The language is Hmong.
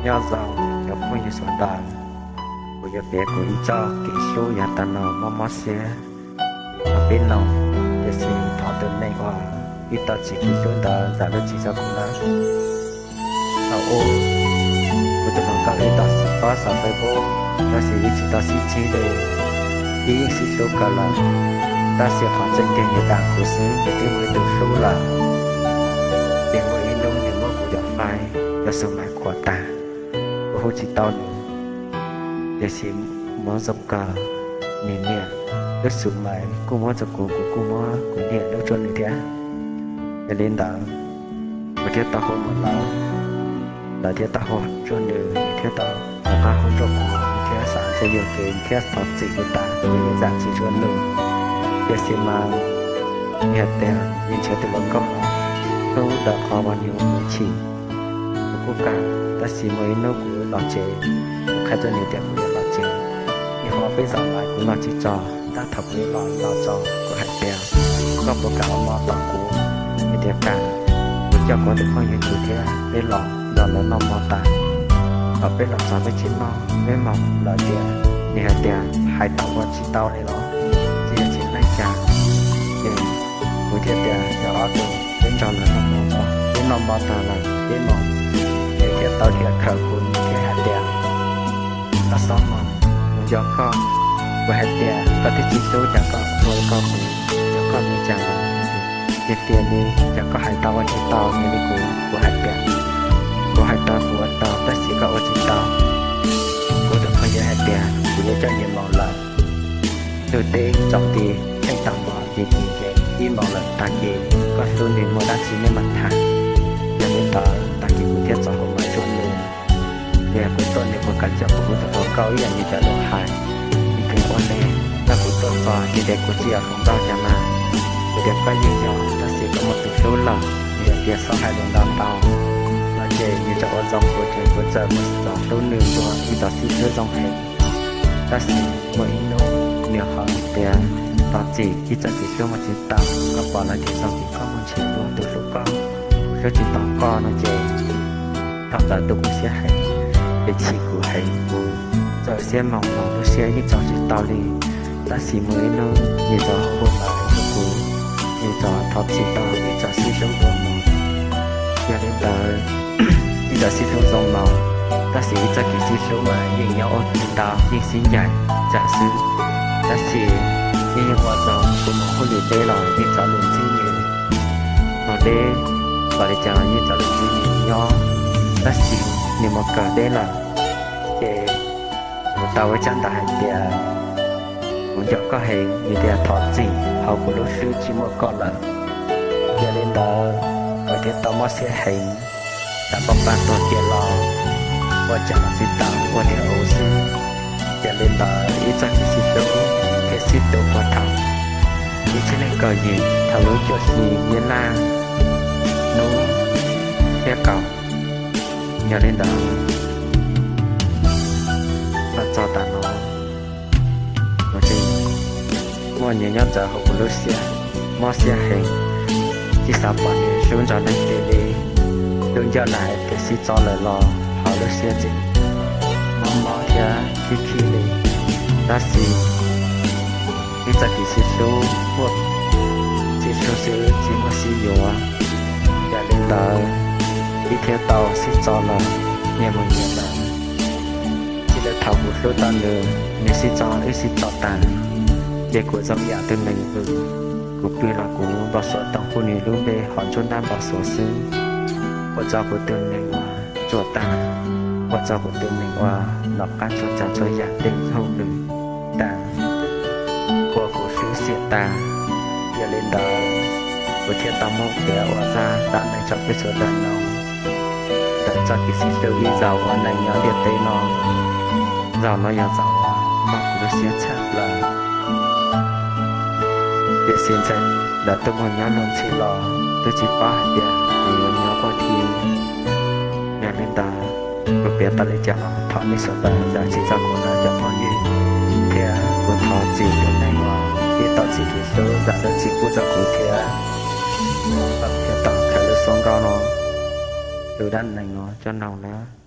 Nyob zoo cov phooj ywg sawv daws, kuv yuav piav kuv ib txoj kev hlub yav tas los mob mob siab rau peb mloog. Tiam sis thov tus neeg uas wb tau txais kev hlub ntawd zam lub txim rau kuv nawb. Thaum ub, kuv tus hluas nkauj wb tau sib paub saum Facebook, tab sis wb tsis tau sib ntsib li. Wb yeej sib hlub kawg lawm, tab sis qhov tseem ceeb nws dam kuv xwb, nws twb muaj ib tug hlub lawm. Ces muaj ib hnub nws muab kuv cov fais, cov xu mais khuam tas, kuv hu tsis tau nws. Tiam sis muab zoo kawg, nws niam lub xu mais kuj muab rau kuv, kuv kuj muab kuv niam lub rau nws thiab. Yog li ntawd, kuv thiaj tau hu mus lawm, lawv thiaj tau hu rau nws, nws thiaj tau rov qab hu rau kuv, nws thiaj xav ntshe yuam kev thiab thov txim kuv tas, kuv yuav zam txim rau nws. Tiam sis mas nws hais tias nws nrhiav tus hluas nkauj no hlub ntawm qhov uas nws ua kuv chim. Kuv kuj kam, tab sis muaj ib hnub kuv los tsev, kuv qhia rau nws tias kuv yuav los tsev. Nws hais peb zaum lawm kuv los tsis tso, tab thaum kuv los los tso, kuv hais tias koj puas kam ua mov tos kuv? Nws tias kam, kuv coj kuv tus phooj ywg kuv thiab peb los nrog lawv noj mov tas. Thaum peb los txog peb tsis noj, peb mus lawm tias, nws hais tias hais tau ua tsis tau li los, tsis yog tsis meej cas. Ces kuv thiaj tias yog ob tug peb nrog lawv noj mov tso, peb noj mov tag lawm peb mus. Nws thiaj tau dhia khawm kuv, nws thiaj hais tias koj xob mus, kuv nco koj. Kuv hais tias koj twb tsis hlub cas koj ua li ko kuv, yog koj li cas? Tiag tiag li, cas koj hais tau ua tsis tau li kuv? Kuv hais tias kuv hais tau kuv ua tau, tab sis koj ua tsis tau. Kuv tus phooj ywg hais tias kuv yuav coj nyias mus lawm, ntuj teb tsaus nti, theej tau mov tis tis ces ib moos lawm, tag kis koj hlub nws muaj dab tsi nej mam tham. Yog li ntawd tag kis kuv thiaj txo hu mais rau nws, tias kuv tuaj nws puas kam coj kuv tus hluas nkauj ib yam nws cov lus hais. Nws tias ua li, koj kuv tuaj txog nws tias kuv tsis yog hluas nkauj cas mas. Kuv tias koj yeej yog, tab sis koj muaj tus hlub lawm. Nws hais tias xob hais lus ntau ntau no ces nws tseem ua zoo kuv, ces kuv txawm mus txog hlub nws dua ib txoj xib hlub zoo heev. Tab sis muaj ib hnub nws hais tias thov txim, ib txoj kev hlub mus tsis tau, koj pom lawv tias txog kev koj mus nrhiav dua tus hlub koj, hlub tsis tau koj no ces thaum ntawd tus kuv siab heev, ces chim kuv heev, kuv txawm siab mus los lub siab yeej tso tsis tau li. Tab sis muaj ib hnub nws txawm hu hu lawm rau kuv, nws txawm thov txim tau ib txoj xib hlub dua mus. Yog li ntawd, ib txoj xib hlub zoo los, tab sis ib txoj kev sib hlub mas yeej nyob ua ke ntau, yeej sib ncaim tsam xwb. Tab sis yeej ua zoo, kuv mus hauj lwm deb los yeej rov lus ntsib nws, mus deb los li cas los yeej rov lus ntsib nws nyob. Tab sis nws mus kawm deb lawm, ces kuv tau ua tsab ntawv hais tias kuv nco koj heev, nws tias thov txim, hauv kuv lub hlwb tsis muaj koj lawm. Yog li ntawd, kuv thiaj tau mob siab heev, tas paj paj tuag kiag los ua cas los tsis tau, ua tiag ua xwb. Yog li ntawd ib txoj kev sib hlub thiaj sib tu puag thaum ib txhiab leej kaum yim, thaum lub cuaj hli Nyab Laj hnub thib kaum. Yog li ntawd, los txog tav no, kuv tseem muaj nyias nyob ntawm hauv kuv lub siab, mob siab heev, tsis xav pom nws hlub nrog leej twg li. Tus ncauj lais tias sib tso lawm los hauv lub siab tseem mob mob thiab khib khib li. Tab sis ib txoj kev sib hlub, sib hlub xwb tsis muaj sib yuav. Yog li ntawd, wb thiaj tau sib tso los nyias mus nyias lawm. Txij li thaum kuv hlub tau nws, nws sib tso wb sib tso tas, ces kuv zoo yam tus neeg vwm. Kuv pw los kuv npau suav tau hu nws lub npe hauv nruab nrab npau suav xwb. Ua rau kuv tus neeg uas ruam tas, ua rau kuv tus neeg uas nov qab tsuag tsav tsuag yam tej hauj lwm tas, ua kuv hlwb xiam tas. Yog li ntawd, kuv thiaj tau muab piav ua zaj dab neeg rau peb sawv daws mloog. Ntawm txoj kev sib hlub ib zaug ua neej nyob ntiaj teb no, zaum no yog zaum uas mob kuv lub siab tshaj plaws. Tiam sis ntshai lawv tuaj mus nyob luag ntxhi los twb tsis paub hais tias kuv yuav nyob puag thaum. Yog li ntawd, kuv piav tau li cas los thov nej sawv daws zam txim rau kuv nawb cov phooj ywg, thiab kuv thov txim tus neeg uas twb tau txais kev hlub zam lub txim pub rau kuv thiab. Thaum thiaj tau khaws lub suab nkauj no, lub dab neeg no coj mloog nawb.